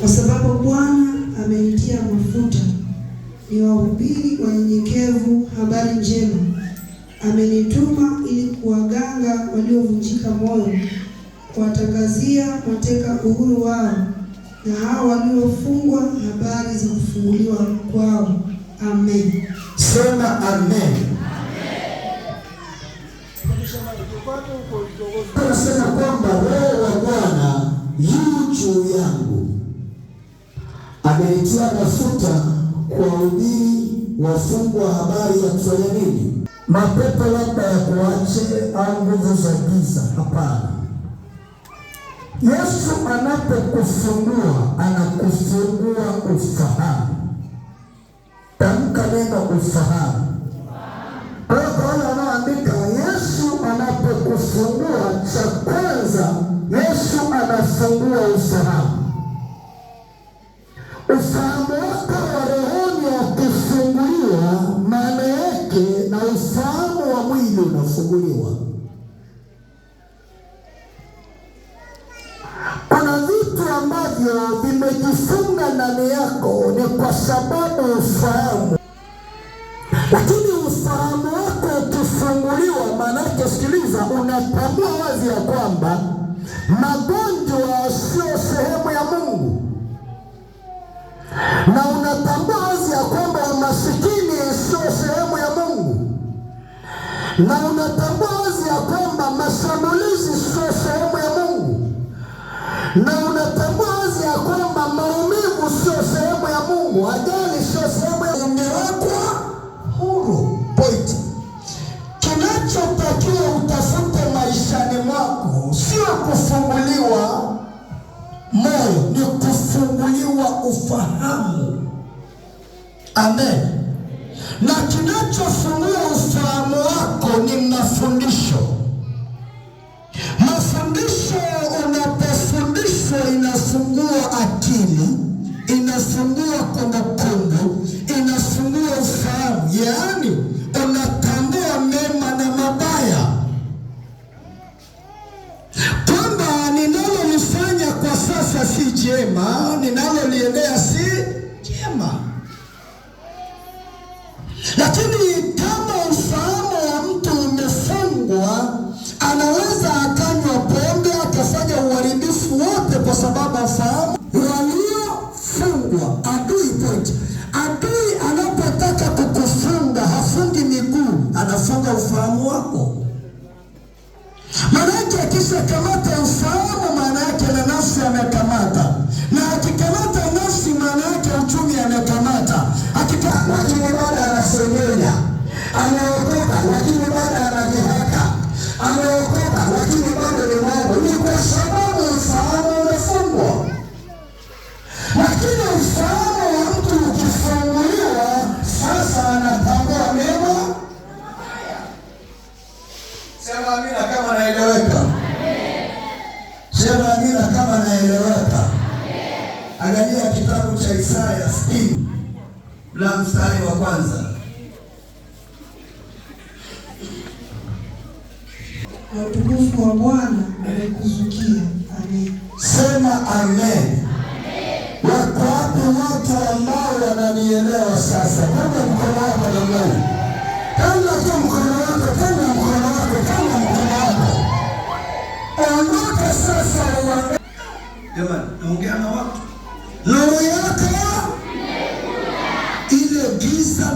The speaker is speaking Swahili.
Kwa sababu Bwana amenitia mafuta niwahubiri wanyenyekevu habari njema. Amenituma ili kuwaganga waliovunjika moyo, kuwatangazia mateka uhuru wao, na hao waliofungwa habari za kufunguliwa kwao. Amen. Sema amen. Anasema kwamba Roho wa Bwana yu juu yangu, amenitia mafuta kuwahubiri wafungwa habari ya kufanya nini? Mapepo labda ya kuache au nguvu za giza? Hapana. Yesu anapokufungua anakufungua ufahamu. Tamka neno ufahamu. Kwa hiyo kwa wale wanaoandika, Yesu anapokufungua, cha kwanza Yesu anafungua ufahamu. Ufahamu wako wa rohoni ukifunguliwa, maana yake na ufahamu wa mwili unafunguliwa. Kuna vitu ambavyo vimejifunga ndani yako ni kwa sababu ufahamu, lakini ufahamu wako ukifunguliwa, maana yake, sikiliza, unatambua wazi ya kwamba magonjwa sio sehemu ya Mungu, na unatambua wazi ya kwamba umasikini sio sehemu ya Mungu, na unatambua wazi ya kwamba mashambulizi sio sehemu ya Mungu, na unatambua wazi ya kwamba maumivu sio sehemu ya Mungu, ajali sio sehemu ya umewekwa huru. Point. Kinachotakiwa utafute maishani mwako sio kufunguliwa moyo, ni kufunguliwa ufahamu. Amen. Na kinachofungua ufahamu wako ni mafundisho. Mafundisho, unapofundishwa inafungua akili, inafungua kumbukumbu, inafungua ufahamu, yaani unatambua mema na mabaya, kwamba ninalolifanya kwa sasa si jema, ninaloliendea si jema. Lakini kama ufahamu wa mtu umefungwa, anaweza akanywa pombe akafanya uharibifu wote, kwa sababu ufahamu waliofungwa. Adui point, adui anapotaka kukufunga hafungi miguu, anafunga ufahamu wako. Maana yake akishakamata ufahamu, maana yake na nafsi amekamata, na akikamata nafsi, maana yake uchumi amekamata. Lakini bado anasengenya, ameokoka lakini bado anajihaka, ameokoka lakini bado ni mwongo. Ni kwa sababu ufahamu umefungwa. Lakini ufahamu wa mtu ukifunguliwa, sasa anatambua mema. Sema amina kama naeleweka. Sema amina kama naeleweka. Angalia kitabu cha Isaya 60 na mstari wa kwanza. Na utukufu wa Bwana umekuzukia. Amen. Sema amen. Wako wapi watu ambao wananielewa sasa? Kama mkono wako namna hii. Kama tu mkono wako, kama mkono wako, kama mkono wako. Ondoka sasa uangalie. Jamani, naongea na watu. Nuru yako ile giza na